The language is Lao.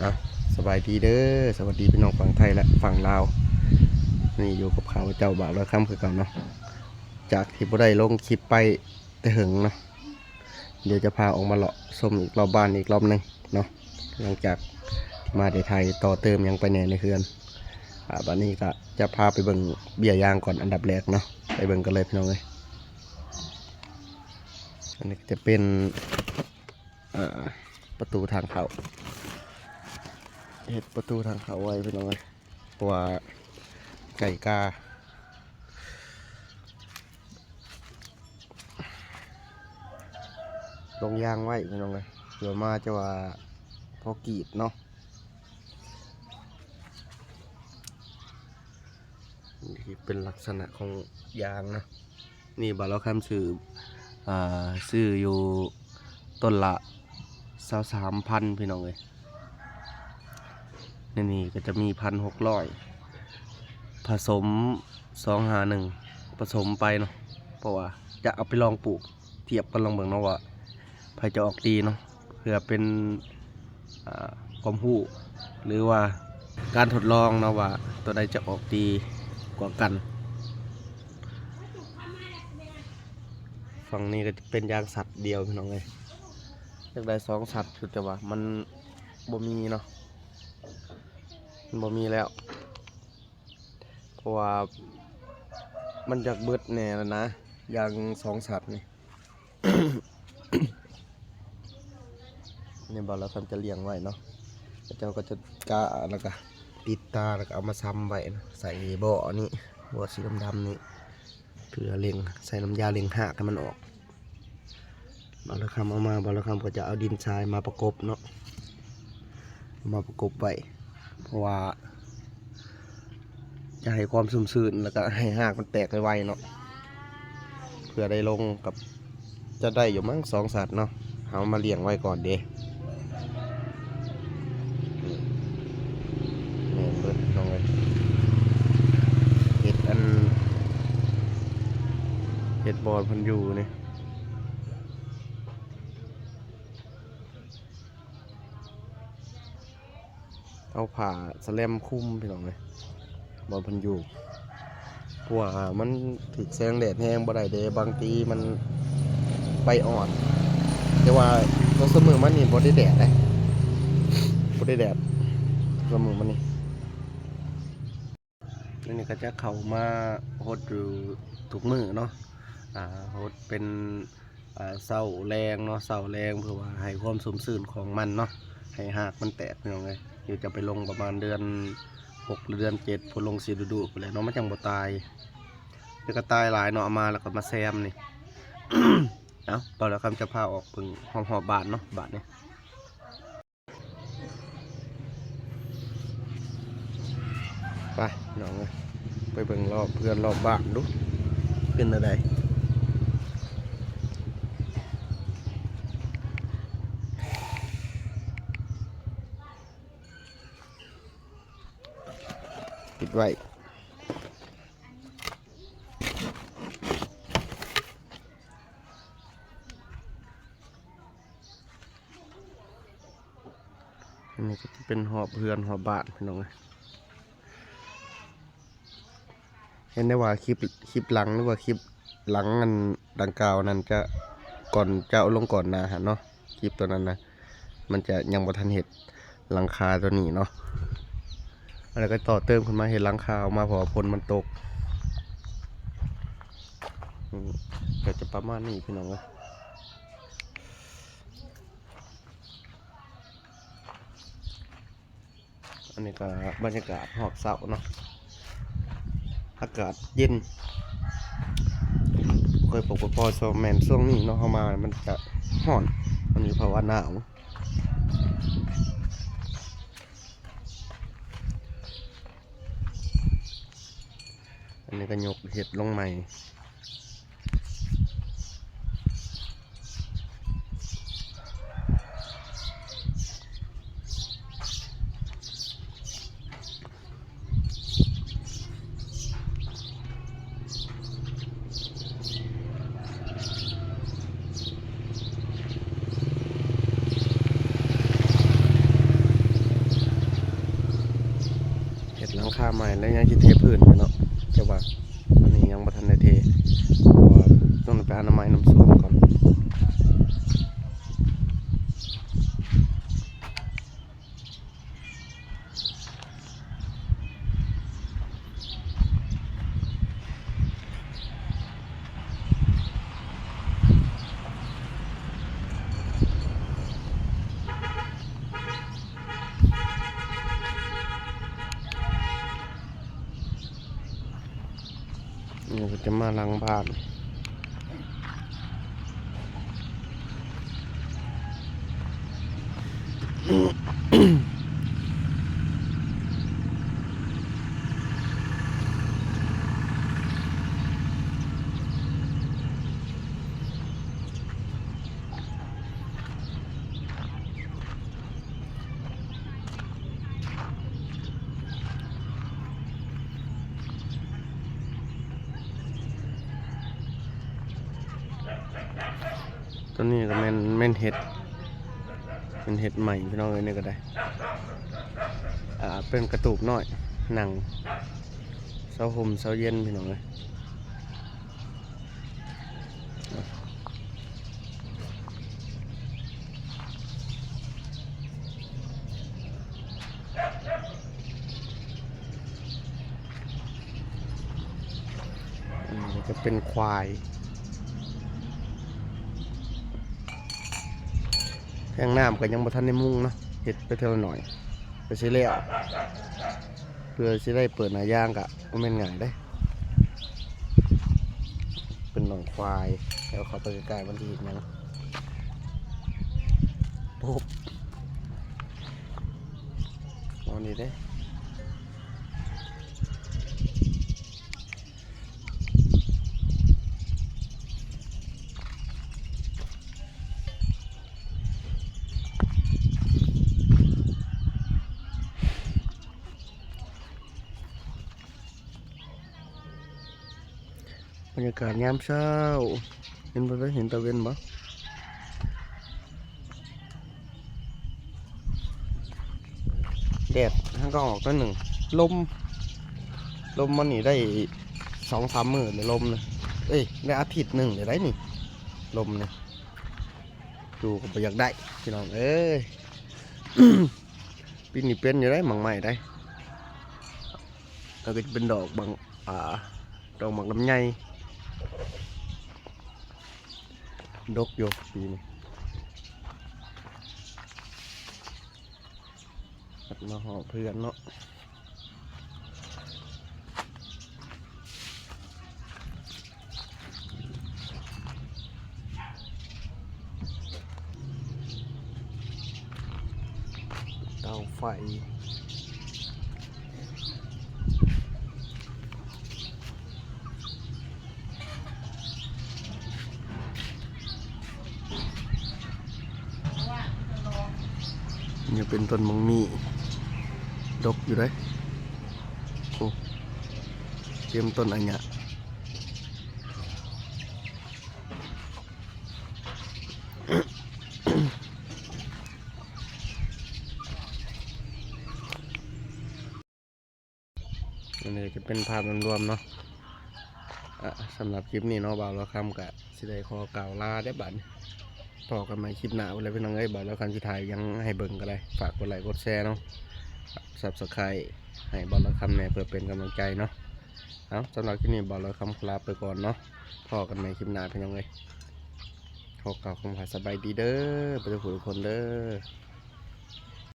ອ່ະ ສະບາຍດີເດີ ສະຫວັດດີພີ່ນ້ອງຝັ່ງໄທ ແລະ ຝັ່ງລາວ. ນີ້ຢູ່ກັບຂ້າພະເຈົ້າ ບ່າວລອຍຄຳ ຄືເກົ່າເນາະ. ຈາກທີ່ບໍ່ໄດ້ລົງຄລິບໄປແຕ່ເຫິງເນາະ, ດຽວຈະພາອອກມາເລາະຊົມອີກ ລອບບ້ານອີກລອບໜຶ່ງເນາະ, ຫຼັງຈາກທີ່ມາໄດ້ໄຖຕໍ່ເຕີມຫຍັງໄປແດ່ໃນເຮືອນ. ອ່າ ບາດນີ້ກະຈະພາໄປເບິ່ງເບ້ຍຢາງກ່ອນອັນດັບແລກເນາະ, ໄປເບິ່ງກັນເລີຍພີ່ນ້ອງເອີຍ. ອັນນີ້ກະຈະເປັນ ອ່າ ປະຕູທາງເຂົ້າ, ເຮັດປະຕູທາງເຂົ້າໄວ້ພີ່ນ້ອງເອີຍ ເພາະວ່າໄກ່ກາ ລົງຢາງໄວ້ພີ່ນ້ອງເອີຍ. ເພື່ອມາຈະວ່າພໍກຣີດເນາະ. ນີ້ເປັນລັກສະນະຂອງຢາງເນາະ. ນີ້ບ່າວລອຍຄຳຊື້ ອ່າ ຊື້ຢູ່ຕົ້ນລະຊາວສາມພັນພີ່ນ້ອງເອີຍ. ໃນນີ້ກະຈະມີພັນຫົກຮ້ອຍ ຜະສົມສອງຫ້າໜຶ່ງ ປະສົມໄປເນາະ, ເພາະວ່າຈະເອົາໄປລອງປູກ ທຽບກັນລອງເບິ່ງເນາະວ່າໃຜຈະອອກດີເນາະ, ເພື່ອເປັນ ອ່າ ຄວາມຮູ້ ຫຼືວ່າການທົດລອງເນາະວ່າໂຕໃດຈະອອກດີກວ່າກັນ. ຝັ່ງນີ້ກະຈະເປັນຢາງສັດດຽວພີ່ນ້ອງເອີຍ, ຢາກໄດ້ສອງສັດຢູ່ ແຕ່ວ່າມັນບໍ່ມີເນາະ, ມັນບໍ່ມີແລ້ວ. ເພາະວ່າມັນຢາກເບິດແດ່ແລ້ວນະ ຢາງສອງສັດນີ້. ນີ້ບ່າວລອຍຄຳຈະລ້ຽງໄວ້ເນາະ, ເຂົາເຈົ້າກະຈະກະ ແລ້ວກະຕິດຕາ ແລ້ວກະເອົາມາຊຳໄວ້ເນາະ, ໃສ່ບໍ່ອັນນີ້ ບໍ່ ສີດຳໆນີ້ ເພື່ອເລັ່ງ ໃສ່ນ້ຳຢາເລັ່ງຮາກໃຫ້ມັນອອກ. ບ່າວລອຍຄຳເອົາມາ ບ່າວລອຍຄຳກະຈະເອົາດິນຊາຍມາປະກົບເນາະ, ເອົາມາປະກົບໄວ້ ເພາະວ່າຈະໃຫ້ຄວາມຊຸ່ມຊື່ນ ແລ້ວກະໃຫ້ຮາກມັນແຕກໄວໆເນາະ, ເພື່ອໄດ້ລົງກັບ ຈະໄດ້ຢູ່ມັ້ງສອງສັດເນາະ. ເຮົາມາລ້ຽງໄວ້ກ່ອນເດ້. ນີ້ ແມ່ນເບິດພີ່ນ້ອງເອີຍ, ເຮັດອັນ ເຮັດບ່ອນເພິ່ນຢູ່ນີ້. ເອົາຜ້າສະແລັມຄຸມພີ່ນ້ອງເອີຍ ບ່ອນເພິ່ນຢູ່, ເພາະວ່າມັນຖືກແສງແດດແຮງບໍ່ໄດ້ເດ້, ບາງທີມັນໃບອ່ອນ. ແຕ່ວ່າສອງສາມມື້ມານີ້ບໍ່ໄດ້ແດດເດ້ ບໍ່ໄດ້ແດດສອງສາມມື້ມານີ້. ອັນນີ້ກະຈະເຂົ້າມາຫົດຢູ່ທຸກມື້ເນາະ, ອ່າ ຫົດເປັນ ອ່າ ເຊົ້າແລງເນາະ, ເຊົ້າແລງ ເພື່ອວ່າໃຫ້ຄວາມຊຸ່ມຊື່ນຂອງມັນເນາະ, ໃຫ້ຮາກມັນແຕກພີ່ນ້ອງເອີຍ. ດຽວຈະໄປລົງປະມານເດືອນຫົກ ຫຼື ເດືອນເຈັດ ພຸ້ນ ລົງສີດຸດຸພຸ້ນແຫຼະເນາະ, ມັນຈັ່ງບໍ່ຕາຍ. ດຽວກະຕາຍຫຼາຍເນາະ, ເອົາມາແລ້ວກະມາແຊມນີ້. ເອົ້າ ບ່າວລອຍຄຳຈະພາອອກເບິ່ງຮອບໆບ້ານເນາະ ບາດນີ້. ໄປນ້ອງເອີຍ ໄປເບິ່ງລອບເຮືອນລອບບ້ານດູ ເປັນແນວໃດ. ປິດໄວ້. ອັນນີ້ກະຈະເປັນຮອບເຮືອນຮອບບ້ານພີ່ນ້ອງເອີຍ. ເຫັນໄດ້ວ່າຄລິບ ຄລິບຫຼັງ ຫຼືວ່າຄລິບຫຼັງອັນດັ່ງກ່າວນັ້ນຈະ ກ່ອນຈະເອົາລົງກ່ອນໜ້າຫັ້ນເນາະ, ຄລິບໂຕນັ້ນນະ ມັນຈະຍັງບໍ່ທັນເຮັດຫຼັງຄາໂຕນີ້ເນາະ. ແລ້ວກະຕໍ່ເຕີມຂຶ້ນມາເຮັດຫຼັງຄາອອກມາ ເພາະວ່າຝົນມັນຕົກ. ອືມ ກະຈະປະມານນີ້ພີ່ນ້ອງເອີຍ. ອັນນີ້ກະບັນຍາກາດຮອບເຊົ້າເນາະ, ອາກາດເຢັນ ຄ່ອຍປົກຄ່ອຍພໍ. ແມ່ນຊ່ວງນີ້ເນາະ ເຮົາມາມັນຈະຮ້ອນ, ມັນມີພາວະໜາວ. ອັນນີ້ກະຍົກເຮັດລົງໃໝ່. ເ າໃໝ່ແລ້ວ ຍັງຊິເທພື້ນຢູ່ເນາະ ແຕ່ວ່າອັນນີ້ຍັງບໍ່ທັນໄດ້ເທ ເພາະວ່າຕ້ອງໄດ້ໄປອະນາໄມນ້ຳສວນກ່ອນ. ນີ້ກໍຈະມາຫຼັງບ້ານ. ຕົວນີ້ກໍແມ່ນ ແມ່ນເຫັດ ແມ່ນເຫັດໃໝ່ພີ່ນ້ອງເອີຍ. ນີ້ກໍໄດ້ ອ່າ ເປັນກະຕູບນ້ອຍ ນັ່ງເຊົາຮົ່ມເຊົາເຢັນພີ່ນ້ອງເອີຍ. ອັນນີ້ກໍຈະເປັນຄວາຍ ແທງນ້ຳກໍຍັງບໍ່ທັນໄດ້ມຸງເນາະ ເຮັດໄປເທື່ອລະໜ້ອຍ ກໍຊິແລ້ວ. ເພື່ອຊິໄດ້ເປີດໜ້າຢາງກະບໍ່ແມ່ນງ່າຍເດ້. ເປັນໜອງຄວາຍ ແລ້ວເຂົ້າໄປໃກ້ໆ ມັນຊິເຮັດຫຍັງ? ປຸບ ເອົານີ້ເດ້. ບັນຍາກາດຍາມເຊົ້າ ເຫັນບໍ່ເດີ? ເຫັນຕາເວັນບໍ່? ແດດຫາກໍອອກໜ້ອຍໜຶ່ງ ລົມ ລົມມານີ້ໄດ້ສອງສາມມື້ແລ້ວ ລົມນະ ເອີຍ ໄດ້ອາທິດໜຶ່ງແລ້ວໄດ໋ນີ້ ລົມນີ້ ຢູ່ກໍບໍ່ຢາກໄດ້ພີ່ນ້ອງເອີຍ. ປີນີ້ເປັນຢູ່ໄດ໋ ໝາກໄມ້ໄດ໋ ແລ້ວກໍຈະເປັນດອກບັກ ອ່າ ດອກໝາກລຳໄຍ ດົກຢູ່ປີນີ້. ມາຮອດເພື່ອນເນາະ ເຕົາໄຟ. ຍັງເປັນຕົ້ນໝາກມີ້ ດົກຢູ່ເດ້. ໂອ້ ເຕັມຕົ້ນອາຍະ. ອັນນີ້ຈະເປັນພາບລວມໆເນາະ. ອາ ສຳລັບຄລິບນີ້ເນາະ ບ່າວລາວຄຳກະຊິໄດ້ຂໍກ່າວລາເດ້ບາດນີ້. ພໍ້ກັນໃໝ່ຄລິບໜ້າພຸ້ນແຫຼະພີ່ນ້ອງເອີຍ. ບ່າວລາວຄຳຊິຖ່າຍຫຍັງໃຫ້ເບິ່ງກໍໄດ້ ຝາກກົດໄລກົດແຊເນາະ ຊັບສະໄຄຣບ໌ໃຫ້ບ່າວລາວຄຳແດ່ ເພື່ອເປັນກຳລັງໃຈເນາະ. ເອົາ ສຳລັບຄລິບນີ້ ບ່າວລາວຄຳຂໍລາໄປກ່ອນເນາະ. ພໍ້ກັນໃໝ່ຄລິບໜ້າພີ່ນ້ອງເອີຍ. ຂໍກ່າວຄຳວ່າສະບາຍດີເດີ ເບິດທຸກຜູ້ທຸກຄົນເດີ.